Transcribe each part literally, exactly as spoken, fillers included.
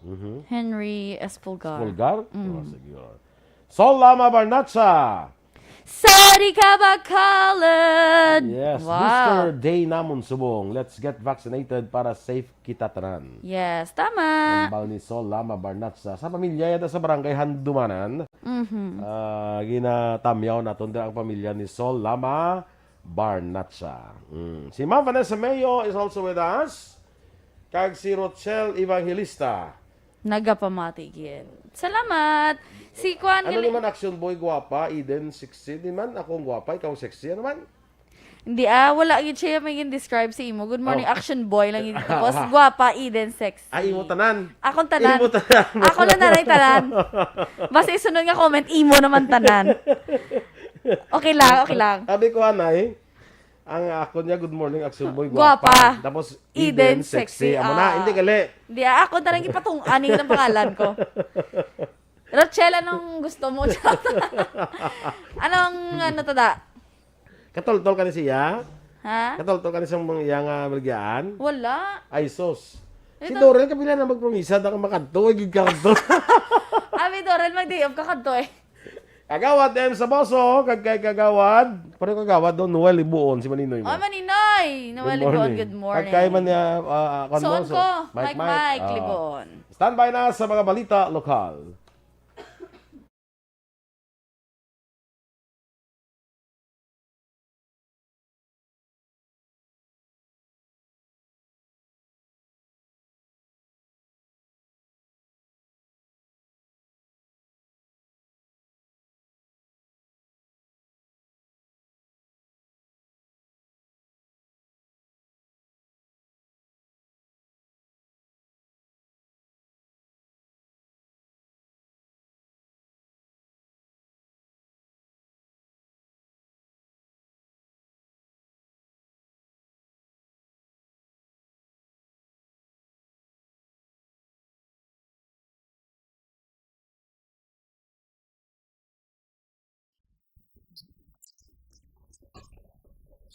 Mhm. Henry Espulgar. Espulgar? Mm. Oh, sige, oh. Sol Lama Barnacha. Sorry ka ba, Khaled? Yes, Wow. Booster Day namon subong. Let's get vaccinated para safe kita tanan. Yes, tama. Hambal ni Sol Lama Barnacha. Sa pamilya yata sa barangay Handumanan, Mhm. ah, ginatamyaw naton dira ang pamilya ni Sol Lama Barnacha. Mm. Si Ma'am Vanessa Mayo is also with us. Kag si Rochelle Evangelista. Nagapamati gid. Salamat. Si Kwan Ano Eli- naman, Action Boy, gwapa, Eden, sexy. Di man, akong gwapa, ikaw sexy. Ano man? Hindi, ah, wala gid siya may describe sa imo. Good morning, Oh. Action Boy lang yun. Tapos, gwapa, Eden, sexy. Ay, imo tanan. Akong tanan. Imo tanan. Ako na nanay tanan. Basta isunod nga comment, imo naman tanan. Okay lang, okay lang. Sabi ko, anay, ang ako niya, "Good morning, Action Boy, Gwapa. Gwapa. Tapos, Eden, Eden, sexy." sexy. Amo na, Ah. hindi gali. Hindi, ah, ako tanan gipatung-, ani ang pangalan ko. Rochelle, anong gusto mo? Anong, ano to da? Katultol ka ni siya? Ha? Katultol ka ni sa mga iya nga baligyan? Wala. Ay, sus. Si Ito Doren, kapila na magpromisa, da ka makadto, ay, gid ka kadto. Abi, Doren, mag-day off ka kadto eh. Kagawad M. Saboso, kag kay Kagawad, pareho Kagawad do, Noel Libuon, si Maninoy mo. Oh, Maninoy! Noel Good Libuon, morning. good morning. Kag kay man niya, ah, ah, kwan mo, Suon so, ko, Mike, Mike Mike, Mike, ah. Libuon. Standby na sa mga balita lokal.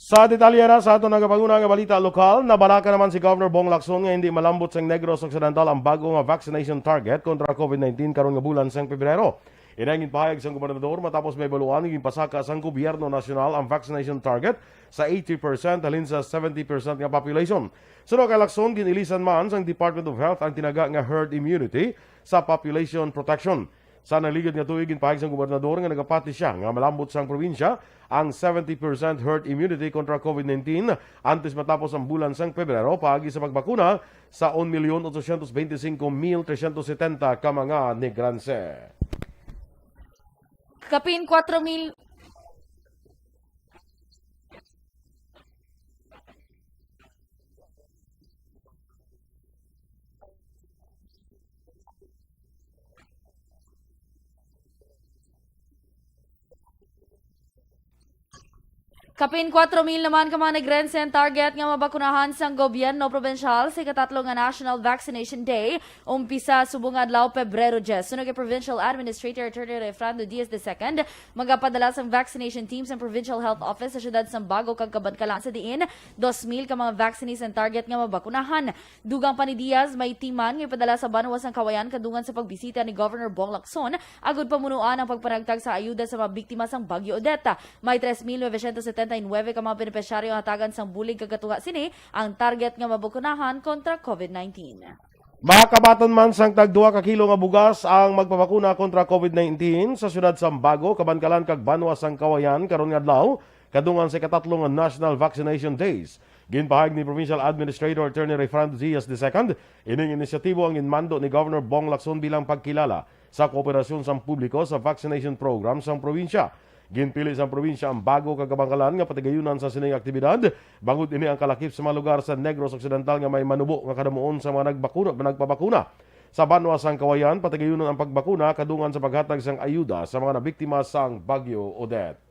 Sa detalye na sa aton nagapanguna nga balita lokal, nabalaka naman si Governor Bong Lacson nga hindi malambot sang Negros Occidental ang bago nga vaccination target kontra COVID nineteen karon nga bulan sang Pebrero. Ini ang ginpahayag sang gobernador matapos mahibaluan nga ginpasaka sang gobyerno nasyonal ang vaccination target sa eighty percent halin sa seventy percent nga population. Suno kay Lacson, gin-ilisan man sang Department of Health ang tinaga nga herd immunity sa population protection. Sa nagligad nga tuig, ginpahayag sang gobernador nga nagapati siya nga malambot sang probinsya ang seventy percent herd immunity kontra COVID nineteen antes matapos ang bulan sang Pebrero paagi sa pagbakuna sa un milyon otosyentos benti singko mil tresyentos setenta ka mga Negrense. Kapin kwatro mil Kapin kwatro mil naman ka mga Negrense ang target nga mabakunahan sang gobyerno probinsyal sa ikatatlo nga National Vaccination Day, umpisa subong nga adlaw, Pebrero diyes. Suno kay Provincial Administrator Attorney Rayfrando Diaz the second, magapadala sang vaccination team sang Provincial Health Office sa siyudad sang Bago kag Kabankalan, sa diin dos mil ka mga vaccinees ang target nga mabakunahan. Dugang pa ni Diaz, may team man nga ipadala sa banwa sang Cauayan kadungan sa pagbisita ni Governor Bong Lacson agud pamunuan ang pagpanagtag sa ayuda sa mga biktima sang Bagyo Odette. May tres mil novecientos setenta y nueve ka mga benepisyaryo ang hatagan sang bulig kag katunga sini ang target nga mabakunahan kontra COVID nineteen. Makabaton man sang tag duha ka kilo nga bugas ang magpabakuna kontra COVID nineteen sa siyudad sang Bago, Kabankalan kag banwa sang Cauayan karon nga adlaw, kadungan sa ikatatlo nga National Vaccination Days. Ginpahayag ni Provincial Administrator Attorney Rayfrando Diaz the second, ining inisyatibo ang ginmando ni Governor Bong Lacson bilang pagkilala sa kooperasyon sang publiko sa vaccination program sang probinsya. Ginpili sang probinsya ang Bago kag Kabankalan nga patigayunan sa sining aktibidad, bangod ini ang kalakip sa mga lugar sa Negros Occidental nga may manubo nga kadamuon sa mga nagbakuna, nagpabakuna. Sa banwa sang Cauayan, patigayunon ang pagbakuna kadungan sa paghatag sang ayuda sa mga nabiktima sang Bagyo Odette.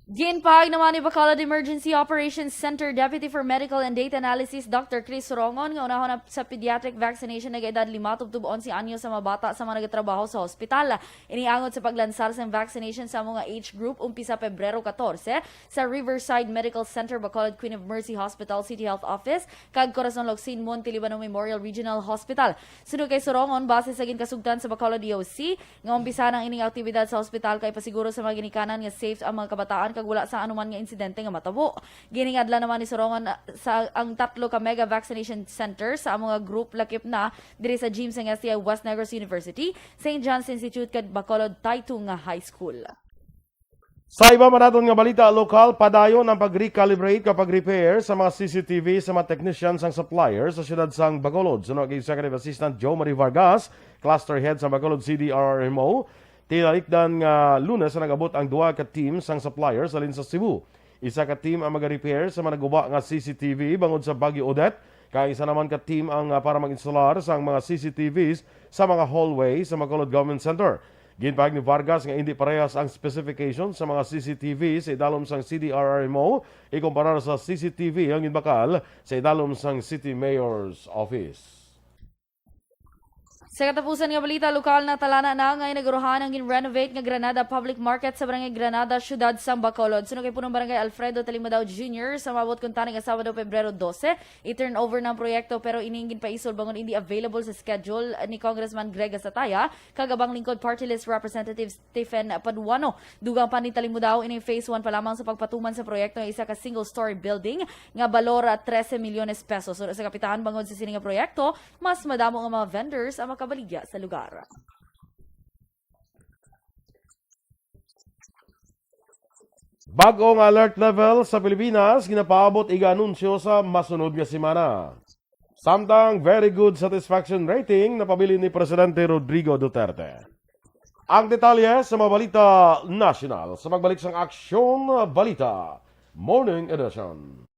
Ginpahayag naman ni Bacolod Emergency Operations Center Deputy for Medical and Data Analysis, Doctor Chris Sorongon, nga unahon na sa pediatric vaccination nag-edad lima tubtob onse anyos sa mga bata sa mga nagatrabaho sa hospital. Ini angot sa paglansar sang vaccination sa mga age group umpisa Pebrero katorse sa Riverside Medical Center, Bacolod, Queen of Mercy Hospital, City Health Office, kag Corazon Locsin Montelibano Memorial Regional Hospital. Suno kay Sorongon, base sa ginkasugtan sa Bacolod D O C, nga umpisahan ang ining aktibidad sa hospital kay pasiguro sa mga ginikanan nga safe ang mga kabataan kag wala sa anuman nga insidente nga matabo. Giningadlan naman ni Sorongon sa ang tatlo ka mega vaccination center sa amo nga group lakip na diri sa gym sang S T I West Negros University, Saint John's Institute kag Bacolod Taitung nga High School. Sa iba man naton nga balita lokal, padayon ang pag-recalibrate o pag-repair sa mga C C T V sa mga technician sang supplier sa siyudad sang Bacolod. Suno kay Executive Assistant Joe Marie Vargas, Cluster Head sa Bacolod C D R R M O, tinalikdan nga Lunes na nag-abot ang duha ka team sang supplier sa halin sa Cebu. Isa ka team ang maga-repair sa mga naguba nga C C T V bangod sa Bagyo Odette, kag isa naman ka team ang, ah, para mag-instalar sang mga C C T Vs sa mga hallway sa Bacolod Government Center. Ginpahayag ni Vargas nga indi parehas ang specification sa mga C C T V sa idalom sang C D R R M O ikumparar sa C C T V ang ginbakal sa idalom sang City Mayor's Office. Sa katapusan nga balita, lokal, natalana na nga inauguruhan ang gin-renovate nga Granada Public Market sa Barangay Granada, Siyudad sang Bacolod. Suno kay Punong Barangay Alfredo Talimadaw Junior, sa maabot kuntani nga Sabado, Pebrero dose, i-turnover na ang proyekto, pero ini ang ginpaisol bangod indi available sa schedule ni Congressman Greg Gasataya kag Abang Lingkod Party List Representative Stephen Paduano. Dugang pa ni Talimadaw, ini phase one pa lamang sa pagpatuman sa proyekto nga isa ka single-story building nga balor, ah, trese milyones pesos. Suno sa kapitan, bangod sa sini nga proyekto, mas madamo nga mga vendors ang makabaligya sa lugar. Bag-o nga alert level sa Pilipinas ginapaabot, iga-anunsyo sa masunod nga semana. Samtang very good satisfaction rating napabilin ni Presidente Rodrigo Duterte. Ang detalye sa mga balita nasyonal sa pagbalik sang Aksyon Balita Morning Edition.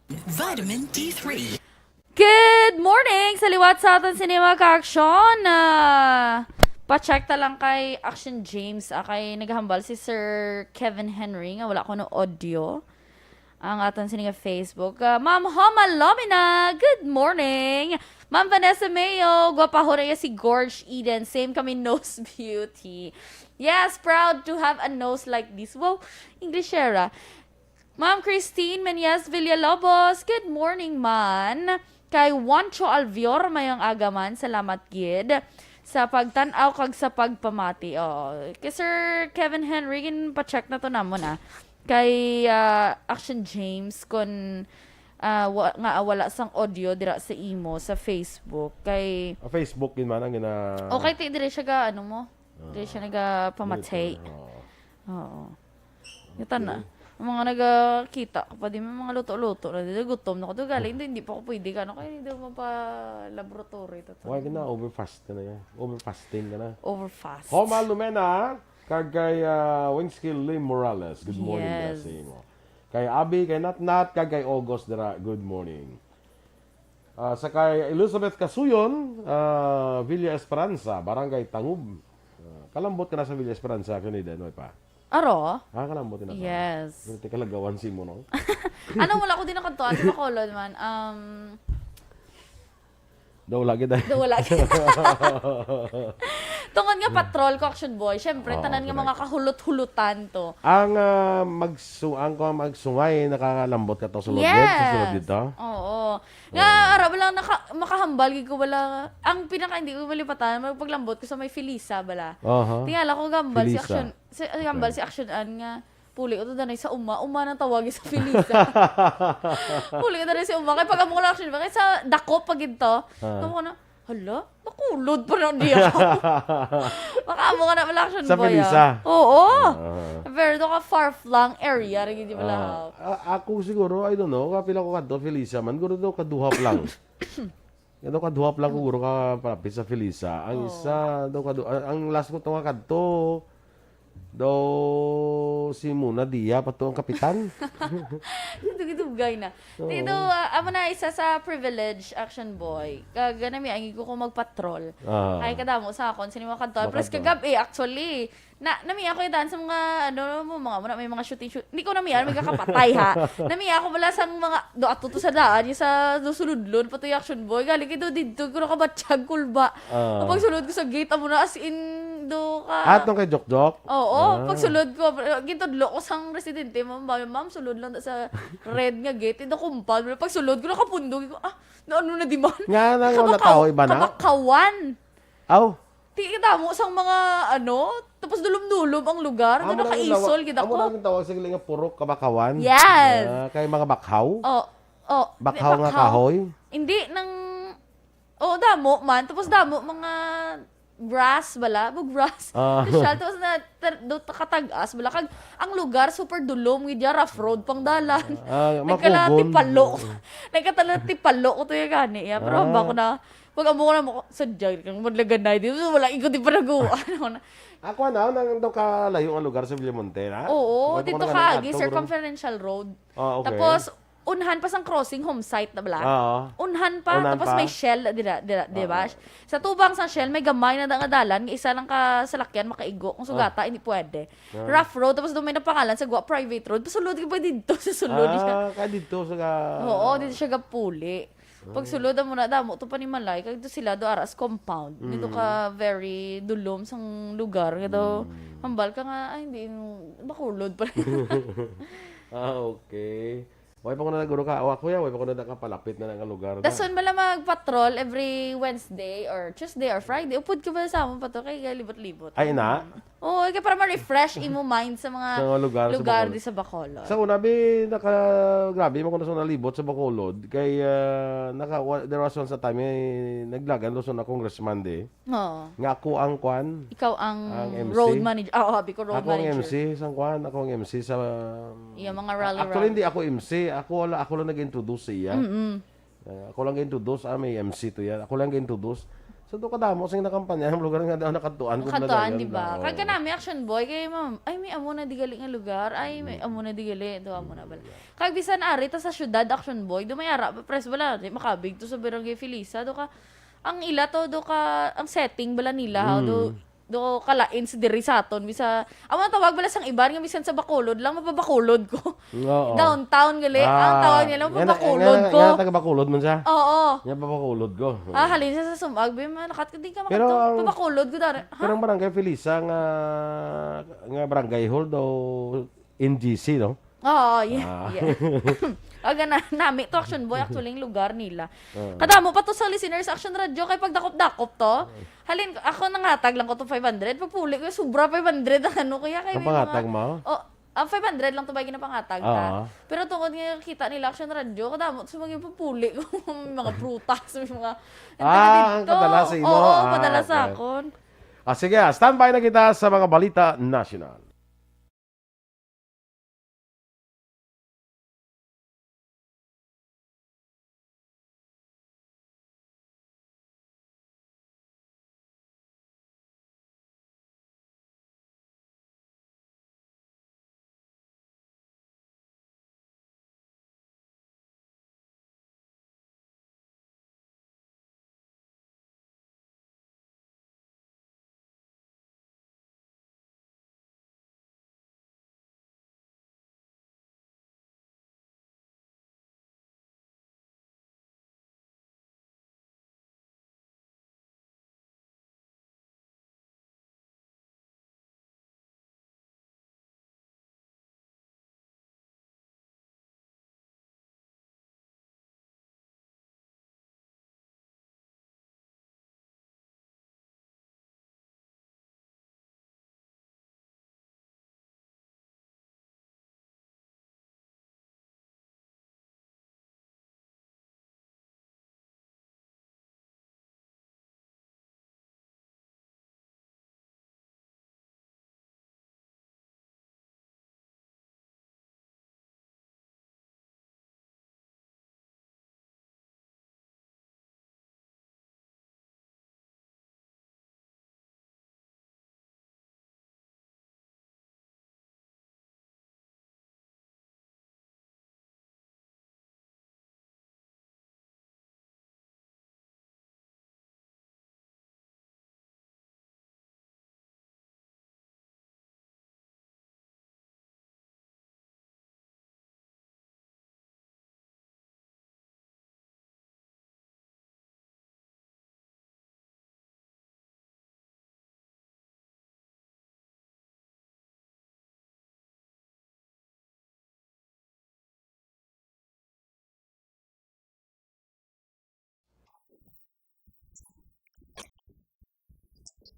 Vitamin D three. Good morning! Sa liwat sa aton sini mga ka-aksyon, ah, pa-check ta lang kay Action James. Ah, kay naghambal si Sir Kevin Henry nga wala kuno audio. Ang aton sini nga Facebook. Ah, Ma'am Homa Lomina, good morning! Ma'am Vanessa Mayo, gwapahon na si Gorge Eden. Same kami, nose beauty. Yes, proud to have a nose like this. Wow, Englishera. Ma'am Christine Menyes Villalobos, good morning man. Kay Juancho Alvior, mayong aga man. Salamat gid sa pagtan-aw kag sa pagpamati. Oh, kay Sir Kevin Henry, gin pa-check na to namon, ah. Kay, ah, Action James, kon, ah, wa- nga wala sang audio dira sa imo sa Facebook. Kay, Ah, Facebook yun man ang gina... Okay, ti, dire siya ga, ano mo? Dire siya nagapamatay. Oo. Oo. Kita na. Ang mga nagakita ko pa, di may mga luto-luto na. Di gutom na ko. Di galing, hindi, hindi pa ako pwede ka. Ano kaya hindi mo pa laboratory? Totoo. Why ka na? Overfast ka na yan. Overfasting ka na. Overfast. Homa Lumena, kag kay ah, Wingskill Lim Morales. Good morning, Yes. Blessing. Kay Abi, kay Natnat, kag kay August dira. Good morning. Ah, sa kay Elizabeth Kasuyon, ah, Villa Esperanza, Barangay Tangub. Ah, kalambot ka na sa Villa Esperanza, Action Eden, way pa? Aro? Ah, kalambot na pa. Yes. Pero teka, lagawan si mo, no? Ano, wala ko din nakantuan sa Bacolod man. Um, Daw lagi dahil. daw wala. Tungod nga patrol ko, Action Boy, syempre, Oo, tanan nga correct. mga kahulot-hulutan to. Ang ah, magsu ang ko magsungay, nakalambot ka to sulod Yes. Sa sulod dito. Oo. Nga, ara, wala, naka, makahambal, gid ko, wala. Ang pinaka hindi ko malipatan, magpaglambot ko sa may Felisa, bala. Aha. Tingala ko gambal si Felisa. Action, si, gambal si Action Ann nga, puli ko to danay sa uma, uma nang tawagi sa Felisa. Puli ko danay sa uma, kay pag amo ko lang Action, kay sa dako pa gid to. Ah. Kamo ko na, hala, Bacolod pa na diya. Baka amo ka na pala Action Sa Boy, Felisa? Ah. Oo. Ah. Pero to ka far-flung area, rin hindi pala. Ah, a- ako siguro, I don't know, kapila ko kadto, Felisa man, guro daw kaduhap lang. Ano, kaduhap lang ko, guro, ka palapit sa Felisa. Ang Oh. Isa, daw kadu ang, ang last ko to nga kadto, daw si Muna Dia, pa to ang kapitan. Dugay-dugay na. Oo. Dito, ah, amo na isa sa privilege, Action Boy. Kag nami, ang ko kung magpatrol. Ah. Ay, kadamo sa akon, sini mga kadto. Plus, Makadto. Kagabi, actually, na, nami ako yung daan sa mga, ano mo, mga, mga, may mga shooting, shoot. Hindi ko nami, may kakapatay, ha. Nami ako wala sa mga, do, ato to sa daan, yung sa, do, suludlon, pa to yung Action Boy. Galing ito, dito, ko nakabatyag, kulba. Ah. Kapag sulod ko sa gate, amo na, as in, do ka. At nung kay Jokjok? Oo, Ah. Pag sulod ko, gintudlo ko sang residente, ma'am, ma'am, ma'am, sulod lang sa red nga gate. Ito compound. Pag sulod ko, nakapundog ko, ah, na ano na di man? Nga, nang Kabakaw- natawo, iba na? Kabakawan. Aw, Ti kadamo sang mga, ano, tapos dulom-dulom ang lugar. amo Doon na yung nakaisol, tawag- gid amo na ako. yung tawag sa galing nga purok, kabakawan? Yes. Ah, kay mga bakhaw? Oh, oh. Bakhaw nga Bakhaw. Kahoy? Hindi, nang, oh, damo man. Tapos damo, mga grass, bala? Bug grass. Ah. Sosyal, tapos na, ter, do, katag-as, bala? Kag, ang lugar, super dulom, gid ya, rough road, pang dalan. Ah, Nagkala makugon. tipalo. Nagkatala tipalo ko to yung gani, ya. Pero Ah. hamba ko na, pag amo ko na mo, sadya, kang madlaganay, di ba? Wala, ikot di pa naguan. Ano na? Ako, ano, nang daw kalayo ang lugar sa Villamonte, na? Oo, Wala ko dito na ka, nang agi, adto, bro. Circumferential Road. Ah, okay. Tapos, unhan pa sang crossing home site na bala. Oo. Unhan pa, Unhan tapos pa. May Shell, di ba? Di, di ba? Oo. Sa tubang sang Shell, may gamay na nga dalan, nga isa lang ka salakyan makaigo. Kung sugata, hindi pwede. Ah. Rough road, tapos doon may napangalan sa gwa, private road. Pasulod ka pa dito, sa sulod niya. Ah, kaya dito sa ka... Oo, dito siya gapuli. Pag sulod mo na, damo to panimalay, kag dito sila do aras compound. Dito ka Mm. very dulom sang lugar. Kaya daw, hambal ka nga, ay, hindi, yung Bacolod pa. Ah, okay. Way pa ko na naguro ka. O, ako yan, way pa ko na nakapalapit na nga lugar na. Dason bala magpatrol every Wednesday or Tuesday or Friday. Upod ka ba sa amon pa to? Kaya libot-libot. Ay, na? Oo, kaya para ma-refresh imo mind sa mga Sa mga lugar sa lugar Bacolod. di sa Bacolod. Sa una, bi, naka, grabe, mo ko na sa nalibot sa Bacolod. Kay, ah, naka, wa- there was once a time, eh, naglagan doon sa congressman di. Oo. Nga ako ang kwan. Ikaw ang, Ang M C? Road manager. Ah, oo, sabi ko road Ako ang manager. M C, sang kwan, ako ang M C sa... Yung mga rally Actually, rally. Hindi ako M C. Ako, wala, ako lang nag-introduce sa iya. Mm-mm. Ah, ako lang introduce, ah, may M C to yan. Ako lang introduce. So, do kadamo sing nakampanya ang lugar nga daw nakadtuan ko Nakadtuan, bala di ba? Kag kanami, Action Boy, kay ma'am, ay, may amo na di gali nga lugar. Ay, may amo na di gali. Do, amo na bala. Kag bisan ari ta sa syudad, Action Boy, do may ara, pres bala, di makabig to sa Barangay Felisa. Do ka, ang ila to, do ka, ang setting bala nila, ha, do, do kalain sa diri sa aton. Bisa, amo ang tawag bala sang iban nga bisan sa Bacolod lang, mapabacolod ko. Oo. Downtown gali. Ang tawag nila, nga na- mapabacolod nga na- ko. Nga na taga Bacolod man siya. Oo. Nga pabacolod ko. Ah, halin siya sa Sumag, be, malakat ka, di ka Pero makadto. ang- Pabacolod ko dari. Ha? Pero ang barangay Felisa nga, nga barangay hall daw N G C, no? Oo, yeah, Ah. yeah. Aga na, nami to, Action Boy, actually, yung lugar nila. Ah. Kadamo pa to sa listeners, Action Radio, kay pagdakop-dakop to. Halin, ako nangatag lang ko to five hundred. Pagpuli ko, sobra five hundred ang ano ko, ya, kay Ang may pangatag mga mo? Oh, ah, five hundred lang to ba ginapangatag ta? Oo. Pero tungod nga kita nila Action Radio, kadamo sa mga ipupuli ko, may mga prutas, may mga Ah, ang dito. Kadala sa imo? Oo, Ah, kadala sa okay. akon. Ah, sige, ah, standby na kita sa mga balita nasyonal.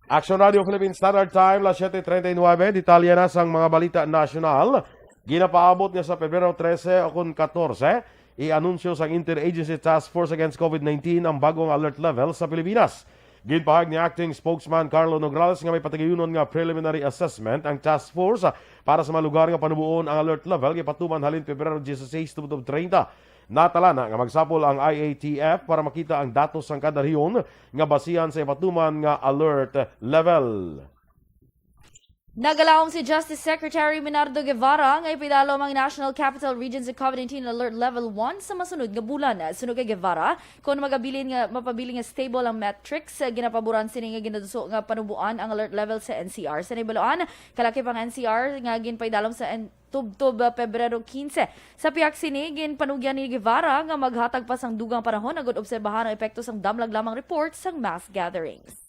Action Radio Philippine Standard Time, las siete treinta y nueve. Detalye na sang mga balita nasyonal. Ginapaabot nga sa Pebrero trese o kon katorse, i-anunsyo sang Interagency Task Force Against COVID nineteen ang bagong alert level sa Pilipinas. Ginpahayag ni Acting Spokesman Carlo Nograles nga may patagayunon nga preliminary assessment ang task force para sa mga lugar nga panuboon ang alert level nga ipatuman halin Pebrero dieciséis tubtob treinta. Natala na nga magsapol ang I A T F para makita ang datos sang kada rehiyon nga basihan sa ipatuman nga alert level. Nagalaom si Justice Secretary Menardo Guevara nga ipaidalom ang National Capital Region sa COVID nineteen Alert Level one sa masunod nga bulan. Suno kay Guevara, kon magabilin nga mapabilin nga stable ang metrics, ginapaboran sini nga ginaduso nga panuboan ang alert level sa N C R. Sa naibaluan, kalakip ang N C R nga ginpaidalom sa N-, tubtob, ah, Pebrero quince. Sa pihak sini, ginpanugyan ni Guevara nga maghatag pa sang dugang panahon agud obserbahan ang epekto sang damlag lamang report sang mass gatherings.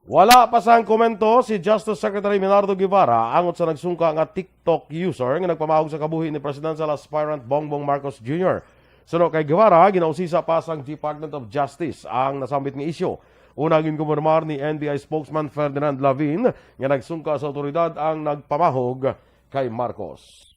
Wala pa sang komento si Justice Secretary Menardo Guevara angot sa nagsungka nga TikTok user nga nagpamahog sa kabuhi ni Presidential Aspirant Bongbong Marcos Junior. Suno kay Guevara, ginausisa pa sang Department of Justice ang nasambit nga isyu. Una, ginkumpirmar ni N B I spokesman Ferdinand Lavin nga nagsungka sa awtoridad ang nagpamahog kay Marcos.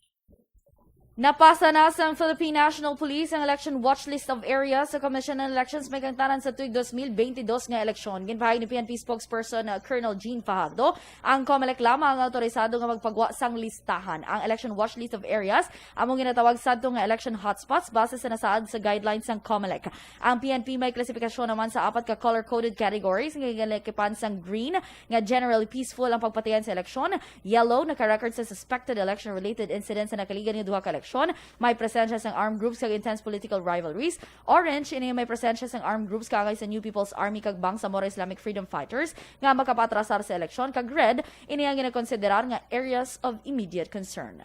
Napasa na sang Philippine National Police ang election watch list of areas sa Commission on Elections may kangtanan sa tuig dos mil bentidós nga eleksyon. Ginpahayag ni P N P spokesperson, uh, Colonel Jean Fajardo, ang COMELEC lamang ang autorisado nga magpagwa sang listahan. Ang election watch list of areas amo ginatawag sadto nga election hotspots base sa nasaad sa guidelines sang COMELEC. Ang P N P may klasifikasyon naman sa apat ka color-coded categories nga ginalikipan sang green, nga generally peaceful ang pagpatihan sa eleksyon, yellow, naka-record sa suspected election-related incidents sa nakaligan nga duha ka eleksyon, may presensya sang armed groups kag intense political rivalries, orange, ini may presensya sang armed groups kaangay sa New People's Army kag Bangsamoro Islamic Freedom Fighters nga makapaatrasar sa eleksyon, kag red, ini ang ginakonsiderar nga areas of immediate concern.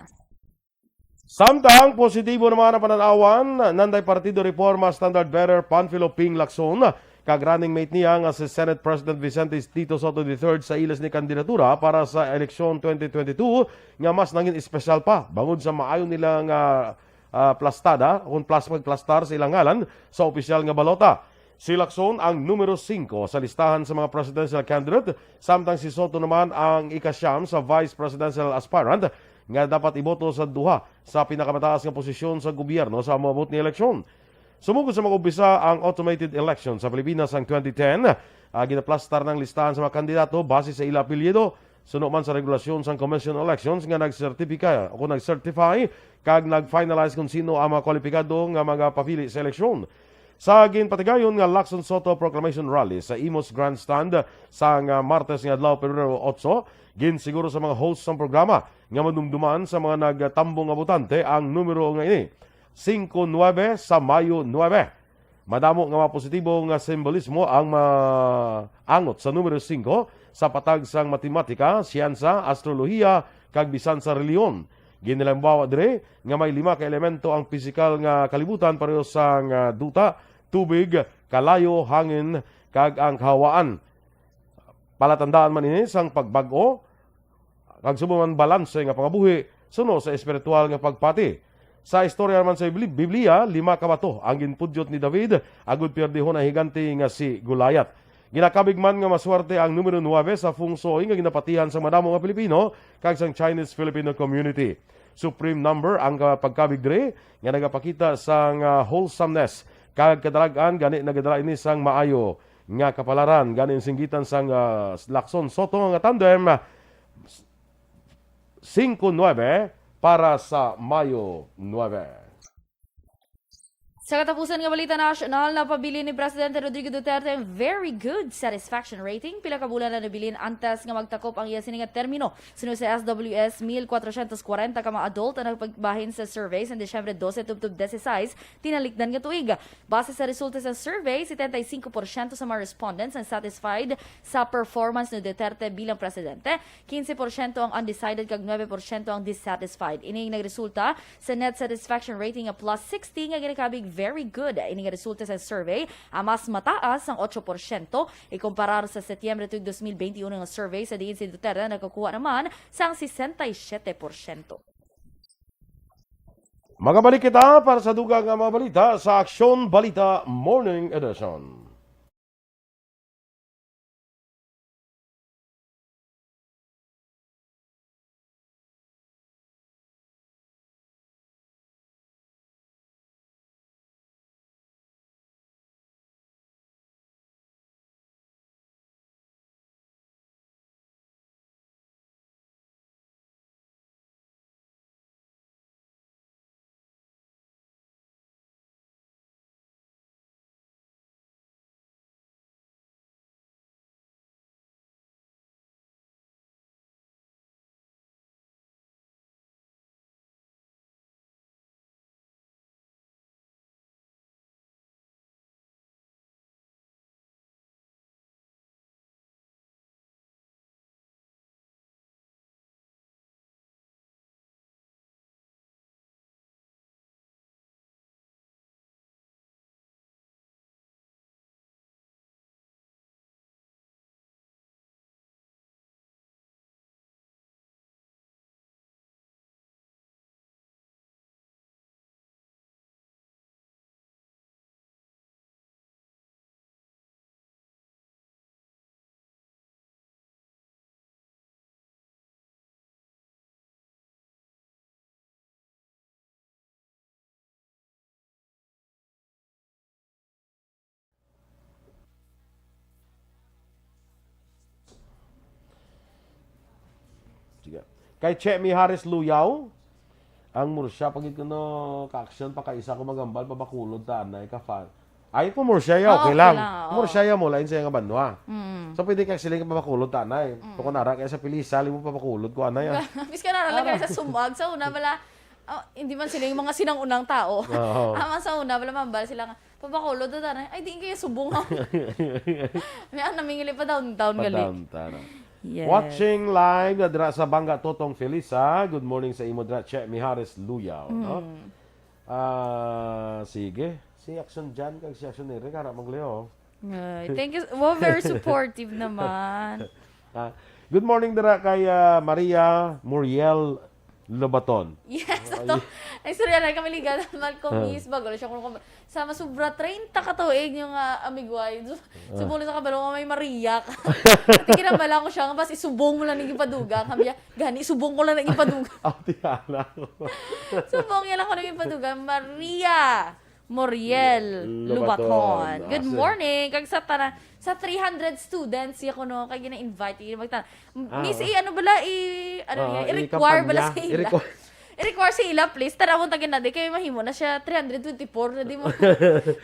Samtang positibo naman ang pananawan, nanday Partido Reforma Standard Bearer Panfilo Ping Lacson kag running mate niya nga si Senate President Vicente Tito Sotto the third sa ila sini kandidatura para sa eleksyon twenty twenty-two nga mas nangin espesyal pa bangod sa maayo nila nga, ah, plastada o kon plas-, pagplastar sa ilang ngalan sa opisyal nga balota. Si Lacson ang numero singko sa listahan sa mga presidential candidate, samtang si Sotto naman ang ikasyam sa vice presidential aspirant nga dapat iboto sa duha sa pinakamataas nga posisyon sa gobyerno sa moabot nga eleksyon. Sumugod sa mag-umpisa ang automated election sa Pilipinas sang twenty ten, ah, ginaplastar na ang listahan sa mga kandidato base sa ila apelyido, suno man sa regulasyon sang Commission on Elections nga nagsertipika o nag-certify kag nag-finalize kung sino ang mga kwalipikado nga magapapili sa eleksyon. Sa ginpatigayon nga Lacson Sotto Proclamation Rally sa Imus Grandstand sang, ah, Martes nga adlaw, Pebrero otso, ginsiguro sa mga host sang programa nga madumduman sa mga nagtambong nga botante ang numero nga ini, singko nuebe sa Mayo nuebe. Madamo nga mga positibo nga simbolismo ang maangot sa numero singko sa patag sang matematika, siyensa, astrolohiya, kag bisan sa relihiyon. Ginilimbawa diri nga may lima ka elemento ang pisikal nga kalibutan, pareho sang, ah, duta, tubig, kalayo, hangin, kag ang kahawaan. Palatandaan man ini sang pagbag-o, kag subong man balanse nga pangabuhi suno sa espiritual nga pagpati. Sa istorya naman sa Bibli-, Biblia, lima ka bato ang ginpudyot ni David agud pierdihon ang higante nga si Goliath. Ginakabig man nga maswerte ang numero nuebe sa feng shui nga ginapatihan sang madamo nga Pilipino kag sang Chinese-Filipino community. Supreme number ang ka-, pagkabig diri nga nagapakita sang, ah, wholesomeness kag kadalag-an gani nagadala ini sang maayo nga kapalaran. Gani ang singgitan sang, ah, Lacson Sotto nga tandem, singko nuebe para sa Mayo nuebe. Sa katapusan nga balita nasyonal, napabilin ni Presidente Rodrigo Duterte ang very good satisfaction rating pila ka bulan na nabilin antes nga magtakop ang iya sini nga termino. Suno sa S W S, mil kwatrocientos kwarenta ka mga adult ang nagpagbahin sa survey sa Disyembre dose tubtob disisais, tinalikdan nga tuig. Base sa resulta sa survey, setenta y cinco porsyento sa mga respondents ang satisfied sa performance ni Duterte bilang presidente, quince porsyento ang undecided kag nuebe porsyento ang dissatisfied. Ini ang nagresulta sa net satisfaction rating nga plus sixty nga ginakabig very good. Ini nga resulta sa survey ang mas mataas sang ocho porsyento ikumparar sa Setyembre tuig dos mil benti uno nga survey, sa diin si Duterte nakakuha naman sang sesenta y siete porsyento. Magabalik kita para sa dugang nga mga balita sa Aksyon Balita Morning Edition. Kay Che Mihares Luyaw, ang Murcia, pagid kuno ka-action pa, kay isa ko maghambal pa Bacolod ta anay ka fan. Ay, kung Murcia ya, Ah, okay okay lang. lang, oo. Murcia ya mo, lain sa iyang banwa. Mm. So, pwede ka siling pa Bacolod ta anay. Mm. Kung nara kay sa Pilisal, imo pa Bacolod ko anay, ah. Bis ka nara lang Ara. Sa Sumag, sa una bala, oh, hindi man sila yung mga sinangunang tao. Oo. Ama sa una, bala mambal sila nga, "Pabacolod ta anay." Ay, di kayo subong ako. May ang namingili pa downtown Pa gali. downtown, ah. Yes. Watching live na dira sa Banga, Totong Felisa. Good morning sa imo dira, Che Mihares Luyaw, no? Mm. Ah, sige. Si Action Jan kag si Action Eric, harap mo, Leo. Ay, thank you. Wow, very supportive naman. Ah, good morning dira kay, ah, Maria Muriel Lobaton. Yes, Ay. Ato. Ay, sorry, aray kami ligaw naman ko, Ah. Miss, bago na siya kung sa masubra treinta ka tuig yung, ah, amigway. Su-, Ah. Subong na sa kabalo nga may Maria ka. Ati kinabala ko siya, nga bas isubong mo lang yung ipaduga. Kami, gani, subong ko lang yung ipaduga. Ati, anak. Subong niya lang ko nang ipaduga. Maria Moriel Lobaton. Lobaton. Good Ah, sir. morning. Kag sa tana-, sa three hundred students, ya ko, no, kay gina-invite, yung magtan-, Ah, Miss, oo. i-, ano bala, i-, ano Oo, yan, i-, i-require bala i-kampanya. sa ila. I-require. I-require sa ila, please. Tarawon tagin na di, kay mahimo na siya three hundred twenty-four na di mo.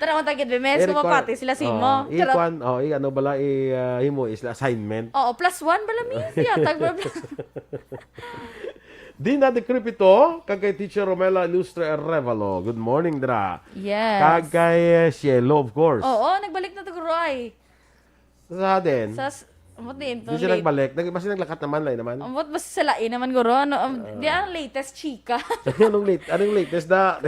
Tarawon tagin, be, mes, I-require. kumapati sila sa imo. Oo, Charot. i-kwan, oh, i-, ano bala, i-, ah, himo is assignment. Oo, plus one bala, Miss. Yatag bala, plus Dina de Crepito, kag kay Teacher Romela Ilustre Arevalo. Good morning, dra. Yes. Kag kay, eh, Cielo, of course. Oo, nagbalik na to, guro, ay. Sa din. Sa s-, ambot din to, Di siya late. nagbalik. Nag-, basta naglakat naman, lain naman. Ambot, basta sa lain naman, guro. Ano, um, Ah. di ang latest, chika. Anong late-, anong latest da?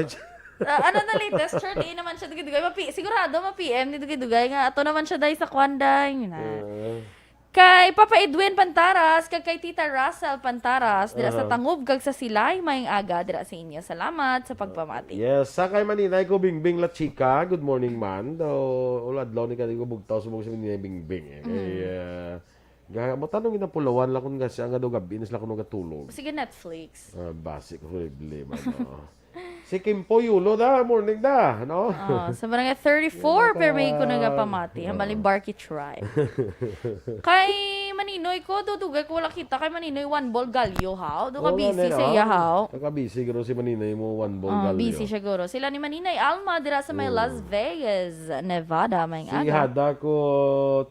Ah, ano na latest? Sure, di naman siya dugay-dugay. Mapi-, sigurado, ma-P M ni dugay-dugay nga. Ato naman siya, day, sa kwan, day. Na. Ah. Kay Papa Edwin Pantaras, kag kay Tita Russell Pantaras, dira sa Aha. Tangub kag sa Silay, maayong aga dira sa inyo. Salamat sa pagpamati. Yes, sa kay Maninay ko, Bingbing La Chica. Good morning, man. Daw, ulo adlaw ni kadi ko bugtaw subong si Maninay Bingbing, eh. Kay, Mm. ah, ga-, mo tanong ginapulawan lang kun nga siya nga daw gabi na sila kuno gatulog. Sige, Netflix. Ah, basi ko problema, no? Si Kimpo Yulo da, morning da, no? Ah, sa barangay thirty-four, Yung pero may mga ko nagapamati. Hambal ni Oo. Barky Tribe. Kay Maninoy ko, dudugay ko wala kita. Kay Maninoy, one ball galyo, haw? Do ka Oo, busy nga, sa no? iya, haw? Kaka-busy, guro, si Maninoy mo, one ball Ah, galyo. busy siya, guro. Sila ni Maninoy Alma, dira sa may Oo. Las Vegas, Nevada, may Si aga. Hada ko,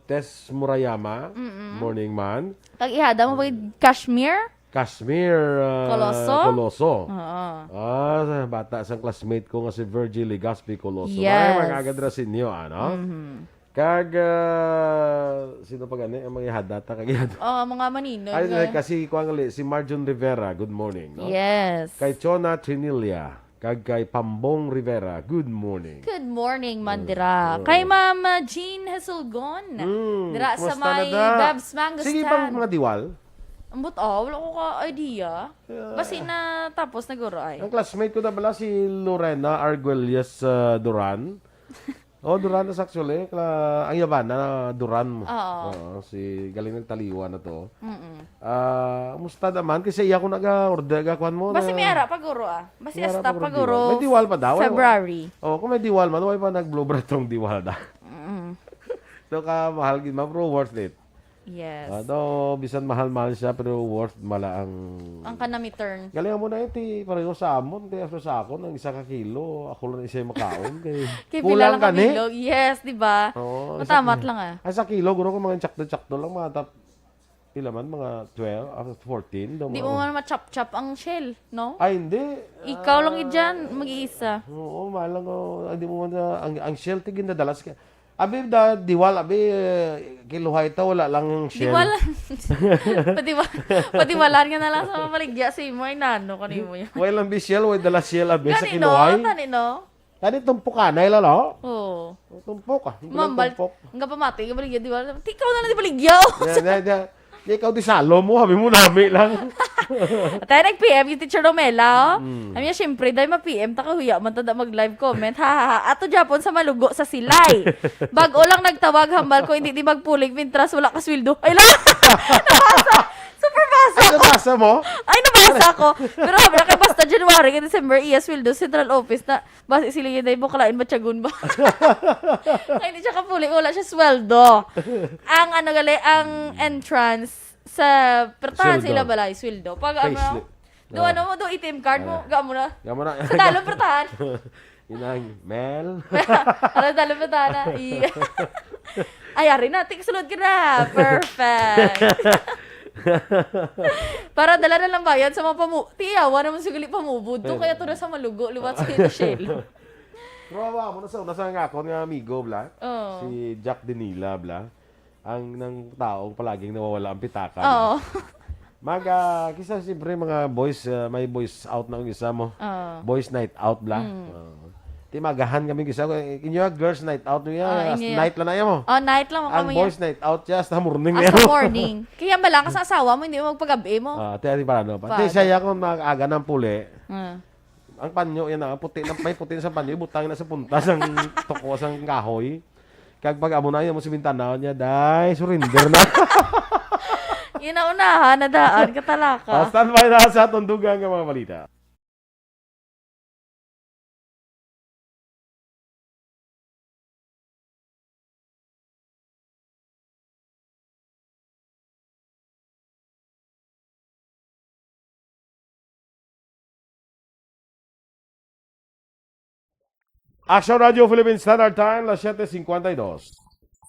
Tess Murayama, Mm-mm. morning man. Kag ihada mo ba yung Kashmir? Kashmir, ah, Coloso? Coloso. Oo. Ah, bata sang classmate ko nga si Virgil Legaspi Coloso. Yes. Maraming mga kagadra sa inyo, ano? Mhm. Kag, ah, sino pa gani ang mga ihadata kag ihadata? Oh, mga Maninoy Ay, nga. Kasi kuwan gali, si Marjon Rivera, good morning, no? Yes. Kay Chona Trinilla, kag kay Pambong Rivera, good morning. Good morning, Mm. Mandira. Oo. Kay Ma'am, ah, Jean Hesulgon. Mm, Dira sa kumusta na may da? Babs Mango Sige Stand. pang mga diwal. Ambot, ah, wala ko ka idea. Yeah. Basi na tapos na guro ay. Ang classmate ko na pala si Lorena Arguelles, ah, Duran. Oh, Duran is actually, kla-, ang yaban na Duran mo. Oo. Oo, si galing nagtaliwa na to. Mm-mm. Ah, musta naman? Kasi iya ko naga-order, gakuan mo Basi na may ara pa guro, ah. Basi may ara asta pa pa guro guro. Diwal. May diwal pa daw, eh. February. Oh, kung may diwal man, why pa nag-blue bra tong diwal da? Mm-mm. So, ka mahal gid, ma, pero worth it. Yes. Ato, bisan mahal-mahal siya, pero worth mala ang Ang kanami turn. Galing mo na iti, pareho sa amon, kaya sa akon, ang isa ka kilo, ako lang isa yung makaon. Kay Kay pila kulang lang ka kami ni? Bilog. Yes, di ba? Oo, isa Matamat ki-, lang, ah. Ay, sa kilo, guro, kung mga tsakto-tsakto lang, mga tap-, pila man, mga twelve, ah, fourteen, daw Di mo mga man ma-chop-chop ang shell, no? Ay, hindi. Ikaw lang Ah, yun dyan, mag-iisa. Oo, mahal lang, oh. Hindi mo man na, ang, ang shell, tigin na dalas ka. Abi, da, diwal, abi, eh, kiluhay ta, wala lang yung shell. Diwal. Padiwa-, padiwalan nga na lang sa mamaligya sa imo, ay nano, kanimo yun. Wala lang bi shell, wala dala shell, abi, sa Gani, no? kiluhay. Tani, no? Tani, tumpok ka, Nay, lalo? Oo. Tumpok, ah. Hindi lang Mambal-, tumpok. Nga pamati, nga baligya, diwal. Tikaw na lang, di baligya, oh. Di, di, di. Di ikaw di salo mo, sabi mo, nami lang. Tayo nag-P M yung Teacher Romela, oh. Mm. Sabi niya, "Siyempre, dahil ma-P M, ta kahuya man tada mag-live comment. Ha, ha, ha. Ato Japon sa malugo sa silay. Bago lang nagtawag, hambal ko, hindi di magpulig, mintras wala ka sweldo." Ay, lang! Nabasa! Super basa Ay, ko! nabasa mo? Ay, nabasa ko! Pero sabi na kay basta January kay December, iya sweldo, central office na. Basi sila yun, dahil buklain, matyagon ba? Kaya hindi siya kapuling, wala siya sweldo. Ang ano gali, ang entrance, Sa pertahan sa Sweldo. Ila balay, sweldo. Pag ano, Payslip. Do Ah. ano mo, do A T M card mo, Ah. ga mo na. Ga mo na. Sa dalom pertahan. Inang, Mel. Ano, dalom pertahan na. Iya. Ay, ari na, tingsulod ka na. Perfect. Para dala na lang bayad sa mga pamu-, tiyawa naman sa gali pamubod. To, Ayun. Kaya to na sa malugo, liwat sa Shell. Pero wa mo na sa una sa nga akon nga amigo, bla? Oo. Si Jack Dinila, bla? Ang nang taong palaging nawawala ang pitaka, bla? Oo. Maga, kisa siyempre mga boys, ah, may boys out na ang isa mo. Oo. Boys night out, bla? Mm. Oo. Ti magahan kami kisa, inyo girls night out niya, Ah, as inyo. Night lang na mo. Oh, night lang Ang kamo boys night out siya, hasta morning na Hasta mo. Morning. Kaya ba lang, kasi asawa mo, hindi mo magpagabi mo? Ah, ti, ati para ano pa. Ti, Father. Siya kung mag-aga ng puli, Ah. Ang panyo, yan na, puti na, may puti na sa panyo, ibutang na sa punta sang toko sang kahoy. Kag pag amo na, yan mo si bintana niya, day, surrender na. Yun ang unahan, na daan, katalaka. Ah, standby na sa aton dugang nga mga balita. Action Radio Philippine Standard Time, las siete cincuenta y dos.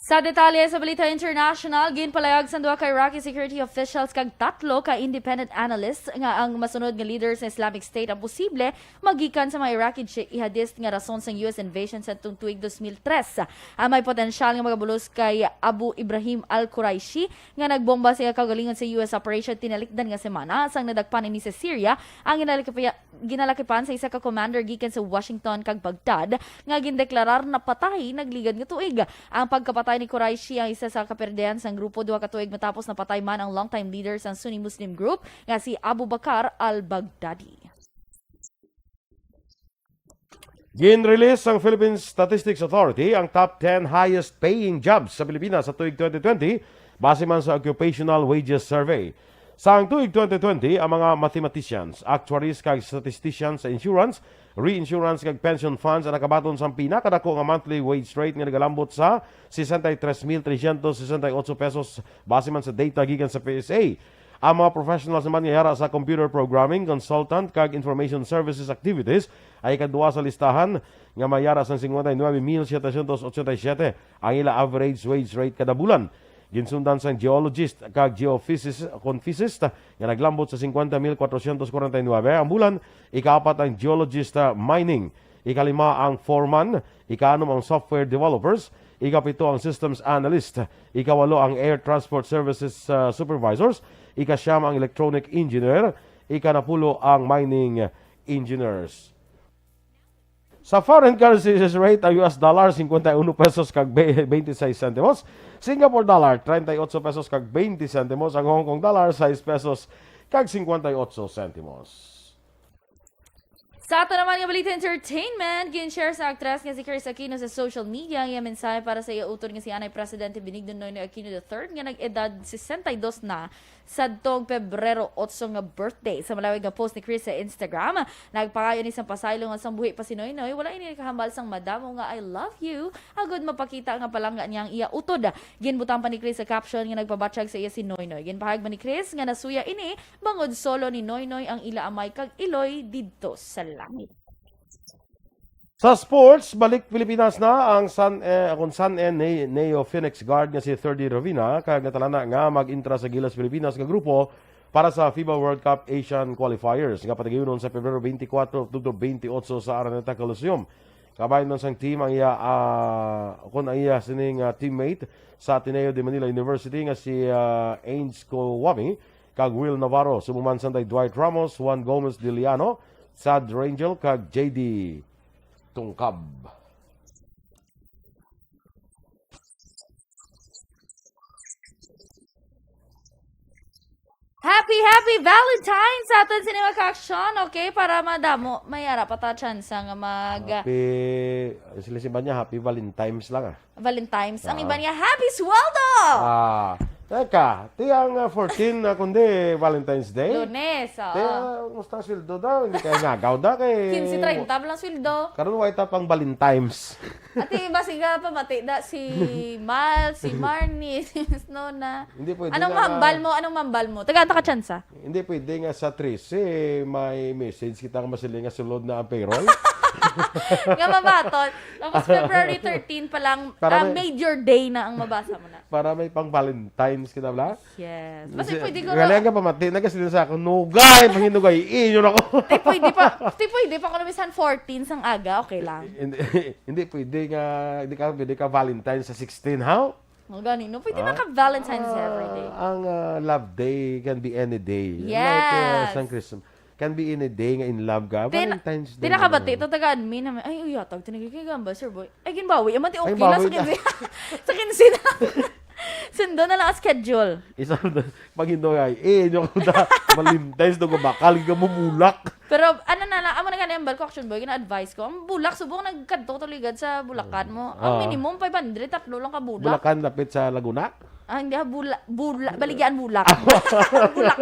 Sa detalye sa balita international, ginpalayag sang duha ka Iraqi security officials kag tatlo ka independent analysts nga ang masunod nga leader sa Islamic State ang posible magikan sa mga Iraqi ji-, jihadist nga rason sang U S invasion sa tuig dos mil tres. Ang may potensyal nga magabulos kay Abu Ibrahim al-Quraishi nga nagbomba sa iya kaugalingon sa U S operation tinalikdan nga semana sang nadakpan ini sa Syria ang ginalakipa-, ginalakipan sa isa ka commander gikan sa Washington kag Baghdad nga gindeklarar na patay nagligad nga tuig. Ang pagkapatay ni Quraishi ang isa sa kaperdehan sang grupo duha ka tuig matapos napatay man ang longtime leader sang Sunni Muslim group nga si Abu Bakr al-Baghdadi. Gin-release sang Philippine Statistics Authority ang top ten highest paying jobs sa Pilipinas sa tuig twenty twenty, base man sa Occupational Wages Survey. Sang tuig twenty twenty, ang mga mathematicians, actuaries, kag statisticians sa insurance, reinsurance, kag pension funds ang nakabaton sang pinakadako nga monthly wage rate nga nagalambot sa sesenta y tres mil trescientos sesenta y ocho pesos, base man sa data gikan sa P S A. Ang mga professionals naman nga yara sa computer programming, consultant, kag information services activities ay ikadua sa listahan nga may yara sang cincuenta y nueve mil setecientos ochenta y siete ang ila average wage rate kada bulan. Ginsundan sang geologist kag geophysicist, kon physicist, nga naglambot sa cincuenta mil cuatrocientos cuarenta y nueve ang bulan. Ikaapat ang geologist, ah, mining. Ikalima ang foreman. Ikaanom ang software developers. Ikapito ang systems analyst. Ikawalo ang air transport services, ah, supervisors. Ikasiyam ang electronic engineer. Ikanapulo ang mining engineers. Sa foreign currency exchange rate, ang U S dollar, cincuenta y uno pesos kag be-, veintiséis centimos. Singapore dollar, treinta y ocho pesos kag veinte centimos. Ang Hong Kong dollar, sais pesos kag cincuenta y ocho centimos. Sa ato naman nga balita entertainment, gin-share sa aktres nga si Kris Aquino sa social media ang iya mensahe para sa iya utod nga si Anay Presidente Benigno Noynoy Aquino the third nga nag-edad sesenta y dos na sadtong Pebrero otso nga birthday. Sa malawig nga post ni Kris sa Instagram, nagpangayo ni sang pasaylo nga sang buhi pa si Noynoy, wala ini nakahambal sang madamo nga "I love you," agud mapakita nga palangga niya ang iya utod. Ginbutang pa ni Kris sa caption nga nagpabatyag sa iya si Noynoy. Ginpahayag man ni Kris nga nasuya ini bangod solo ni Noynoy ang ila amay kag iloy didto sa langit. Sa sports, balik Pilipinas na ang San, eh, akon San, eh, Ne-, Neo Phoenix guard nga si Thirdy Ravina, kag natalana nga mag-intra sa Gilas Pilipinas nga grupo para sa fiba World Cup Asian Qualifiers nga patagayunon sa Pebrero twenty-four tubtob twenty-eight sa Araneta Coliseum. Kabahin man sang team ang iya, ah, kon ang iya sining, ah, teammate sa Ateneo de Manila University nga si, ah, Ains Kowami kag Will Navarro, subong man sang Dwight Ramos, Juan Gomez Diliano, Sad Rangel, kag J D Tungkab. Happy, happy Valentine's sa aton sini mga ka-aksyon, okay? Para madamo, may ara pa ta chance nga mag- Happy, sila si Banya, happy Valentine's lang, ah. Valentine's. Ang Ah. iba niya, happy sweldo! Ah. Teka, ti ang ah, fourteen na kundi Valentine's Day? Lunes, oo. Kaya, musta ang sweldo daw? Hindi kaya ngagaw daw kay... Quince treinta pa lang sweldo. Karon, wala ta pang Valentine's. Ati, basi nga pamati na si Mal, si Marnie, si Miss Nona. Hindi pwede Anong nga- mahambal mo? Anong mahambal mo? Tagaan ta ka tsansa. Hindi pwede nga sa trese, may message kita nga masiling nga sulod na ang payroll. Nga mabaton. Tapos February thirteen pa lang, Para ah, may- major day na ang mabasa mo na. Para may pang Valentine's kita, bla? Yes. Basta pwede ko Galing ka pamati, nagasiling sa ako, nugay, mahinugay, inyo na ko. Te, pwede pa, te, pwede pa kung minsan fourteen sang aga, okay lang. hindi, hindi pwede nga, hindi ka pwede ka Valentine's sa sixteen, how? Mga gani, no? Pwede na ka Valentine's every day. Ah, ang ah, love day can be any day. Like, Yes. uh, sang Christmas, can be any day nga in love ka. Tin- Valentine's Day. Tinakabati, ito taga-admin naman. Ay, uyatag, tinagay kay Gamba, sir boy. Ay, ginbawi, aman ti okay Ay, lang sa bawi na. kinsi. Sa kinsi na. Sundo na lang ang schedule. Isa na, pag hindi ay, eh, inyo ko na, Valentine's, doon ka bakal, hindi ka mumulak. Pero ano na lang, amo na gani ang bal ko, action boy, gina-advise ko. Ang bulak, subong nagkadto to ligad sa bulakan mo. Ang Ah. minimum, five hundred, tatlo lang ka bulak. Bulacan, lapit sa Laguna. Ah, hindi ha, bula, bula, baligyan bulak. bulak.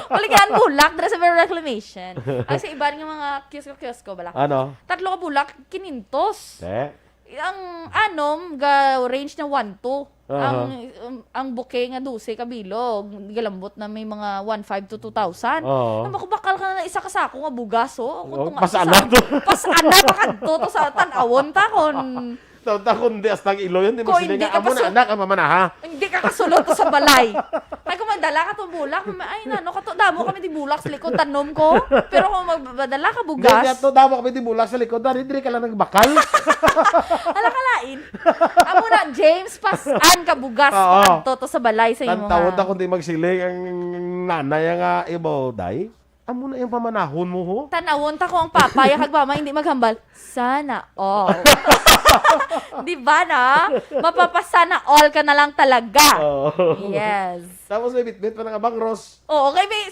Baligyan bulak, dira sa may reclamation. Ang sa iban nga mga kiosko-kiosko, bala. Ano? Tatlo ka bulak, kintos. Eh? Ang anom, ga range na one two. Aha. Ang um, ang bouquet nga dose ka bilog, galambot na may mga one five to two thousand. Oo. Ang bakal ka na isa ka sako nga bugas, oh. Ako Oh, tunga pas-an sa- na to. Pas-an na, pakadto to sa tan-awon ta kon Taon ta kung di astang ilo yun, di mo Kung sila hindi nga, ka amo na pasu- anak, ang mamanaha. Hindi ka kasulod to sa balay. Ay, kung magdala ka tong bulak, ma- ay, nano ka to, damo kami di bulak sa likod, tanom ko. Pero kung magdala ka Hindi, bugas, hindi, to, damo kami di bulak sa likod, dari, diri ka lang nagbakal. ala ka lain. Amo na, James, pas-an ka bugas, Oo. adto to sa balay sa imo Tantawon nga. ta kung di magsiling ang nanay nga ibo, day. Amo na yung pamanahon mo, ho. Tanawon ta ko ang papa, ya kag mama, hindi maghambal. Sana all. Di ba na? Mapapasana all ka na lang talaga. Oo. Yes. Tapos may bitbit pa ng abang, Ros. Oo, kay may...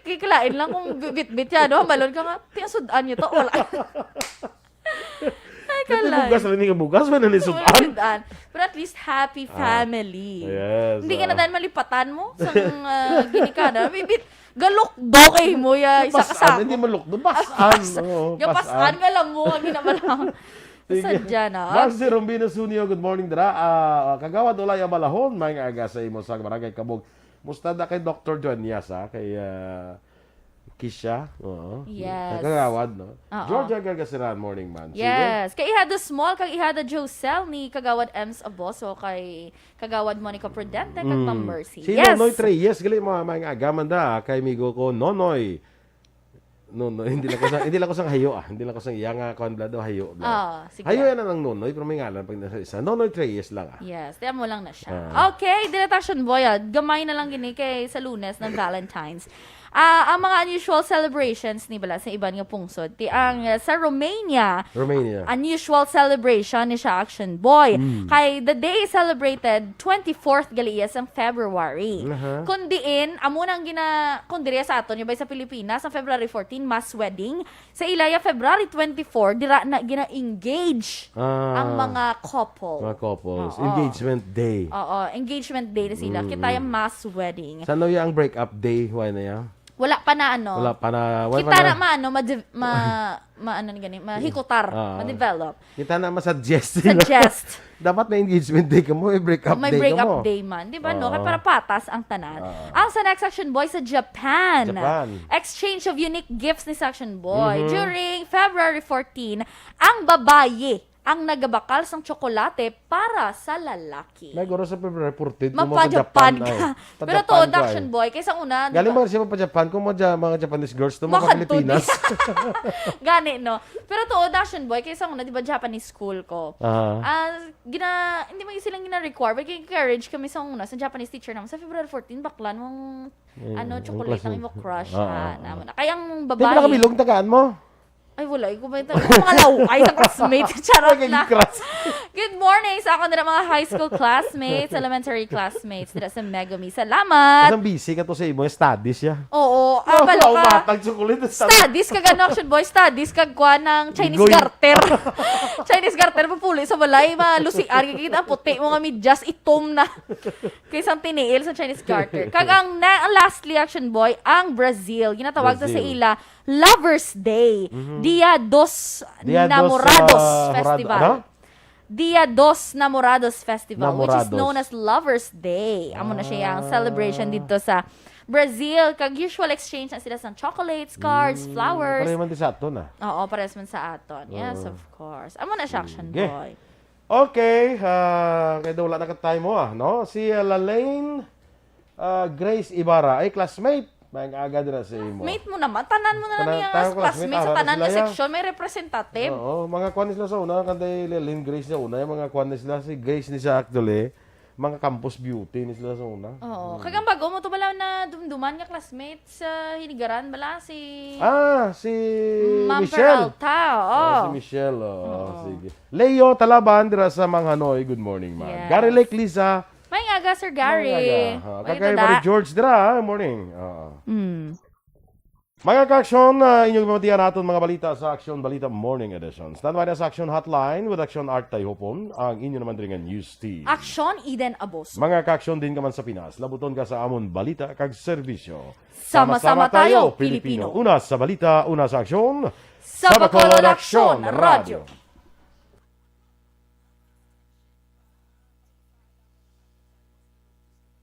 Kikalain lang kung bi- bitbit yan, no? Balon ka nga, tiyasudan niyo to. Wala. Ay, Ito kalay. bugas na rin yung bugas, wala na Wala sudan. sudan. Pero at least happy Ah, family. Yes, Hindi ka na ah. dahil malipatan mo sa uh, ginikanan. Bibit, galukdo kay mo ya. Isa ka Pas-an, sa hindi malukdo. Pas-an. Oo, Gapasan pas-an. Nga lang mo ang ginabalang. Sige. Sadya na. Marcy Rombino Sunio, good morning, dira. Ah, Kagawad Olay Abalahon, may nga aga sa imo sa Barangay Kabog. Musta da kay Doctor Dueñas, ha? Kay ah, Kisha. Oo. Yes. Kagawad, no? Oo. Georgia Gargasiran, morning man. Sige. Yes. Kay Ihada Small, kag Ihada Josel ni Kagawad Ems Aboso, kay Kagawad Monica Prudente, kag Mm. Ma'am Mercy. Si Yes. Nonoy Treyes, gali mo, may nga aga man da, kay migo ko, Nonoy. Nonoy, hindi lang ko sa, hindi lang ko sang hayo, ah. Hindi lang ko sang iya nga, kuwan, bla, do, hayo, bla. Ah, sige. Hayo yan ang Nonoy, pero may ngalan pag nasa isa. Nonoy Treyes lang, ah. Yes, tiyan mo lang na siya. Ah. Okay, Dila Action Boy, ah, gamay na lang gini kay sa Lunes ng Valentine's. Ah, ang mga unusual celebrations ni bala sa iban nga pungsod. Ti ang ah, sa Romania, Romania. unusual celebration ni siya Action Boy. Mm. Kay the day is celebrated twenty-fourth gali iya sang February. Aha. Kun diin, amo nang gina kun diri sa aton, yabay sa Pilipinas, ang February fourteen, mass wedding. Sa ilaya February twenty-four, dira na gina-engage Ah, ang mga couple. Mga couples. Oo. Engagement day. Oo, engagement day na sila. Mm, Kita mm. yung mass wedding. Saan daw yung break-up day? Why na yan? Wala pa na ano. Wala pa na. Why Kita pa na maano, ma, ma, ma ano ni gani, mahikutar, Ah. ma-develop. Kita na masuggest. Suggest. Dapat may engagement day ka mo, may break-up May day break ka up mo. Day man. Di ba, no? Oo. Kaya para patas ang tanan. Oo. Ang sa next Action Boy sa Japan. Japan. Exchange of unique gifts ni sa Action Boy. Mhm. During February fourteen, ang babayi ang nagabakal sang tsokolate para sa lalaki. May guro sa February fourteen, Mapa-Japan ka. Pero to, Japan Action Boy, kaysa una, di Galing ba? Mga siya pa-Japan, kung mga, mga Japanese girls, to mga Makadto Pilipinas. Gani, no? Pero to, Action Boy, kaysa una, di ba, Japanese school ko? Ah. Ah, gina, hindi mo silang gina-require, but encourage kami sa una, sa Japanese teacher naman, sa February fourteen, baklan mong, Mm, ano, ang chocolate klase. Ang imo crush, Ah, ha, ah, naman. ah. Kaya ang Di babae, ba nakabilog tagaan mo? Ay, wala. Ay, kumenta. Mga laway sa classmates. Charot Naging na. crush. Good morning sa akon dira mga high school classmates, elementary classmates dira sa Megumi. Salamat! Kasang busy ka to sa imo studies ya. Oo. Ah, balo ka. Matag chocolate sa Studies kag ano, Action Boy? Studies kag kuha ng Chinese Igoy. garter. Chinese garter, pupuli sa balay, malusian. Kikita ang puti mo nga medyas, itom na. Kaysa ang tiniil sa Chinese garter. Kag ang na, lastly, Action Boy, ang Brazil. Ginatawag sa sa Brazil. ila, Lover's Day. Mhm. Dia dos Dia dos, Namorados ah, Horado- Festival. ano? Dia dos Namorados Festival, which is Namorados. known as Lover's Day. Amo na siya ang Ah. celebration dito sa Brazil. Kag usual exchange na sila sa chocolates, cards, Mm, flowers. Pareho man di sa ato na. Oo, pares man sa aton. Yes, Oo. Of course. Amo na siya, Action Sige. Boy. Okay, ah, kaya wala na ka time mo ah, no? Si ah, Lalaine ah, Grace Ibarra, ay classmate. May aga dira sa imo. Mate mo naman. Tanan mo na lang Tanan- niya tanan as classmate, classmate sa ara tanan na sila, ya. section. May representative. Oo, mga kwan ni sila sa una, kanday Lalaine Grace sa una, yung mga kwan ni sila, si Grace ni siya actually, mga campus beauty ni sila sa una. Oo. Kag ang bago mo to bala na dumduman nga classmate sa Hinigaran bala si Ah, si Ma'am Michelle. Peralta. Oo. Oh, si Michelle, oh, Oo. sige. Leo Talaban dira sa Manghanoy, good morning, ma'am. Yes. Gary Lake Lisa. May aga, Sir Gary. May aga. Ha, May kag kay tada. Mari George dira, ah, morning. Oo. Mm. Mga ka-aksyon, ah, inyong ipamatian naton mga balita sa Aksyon Balita Morning Edition. Standby na sa Aksyon Hotline with Aksyon Art Tayhopon, ang inyo naman diri nga news team. Aksyon, Eden Abos. Mga ka-aksyon din ka man sa Pinas, labuton ka sa amon balita kag serbisyo. Sama-sama tayo, Pilipino. Una sa balita, una sa aksyon. Sa Bacolod Aksyon Radyo.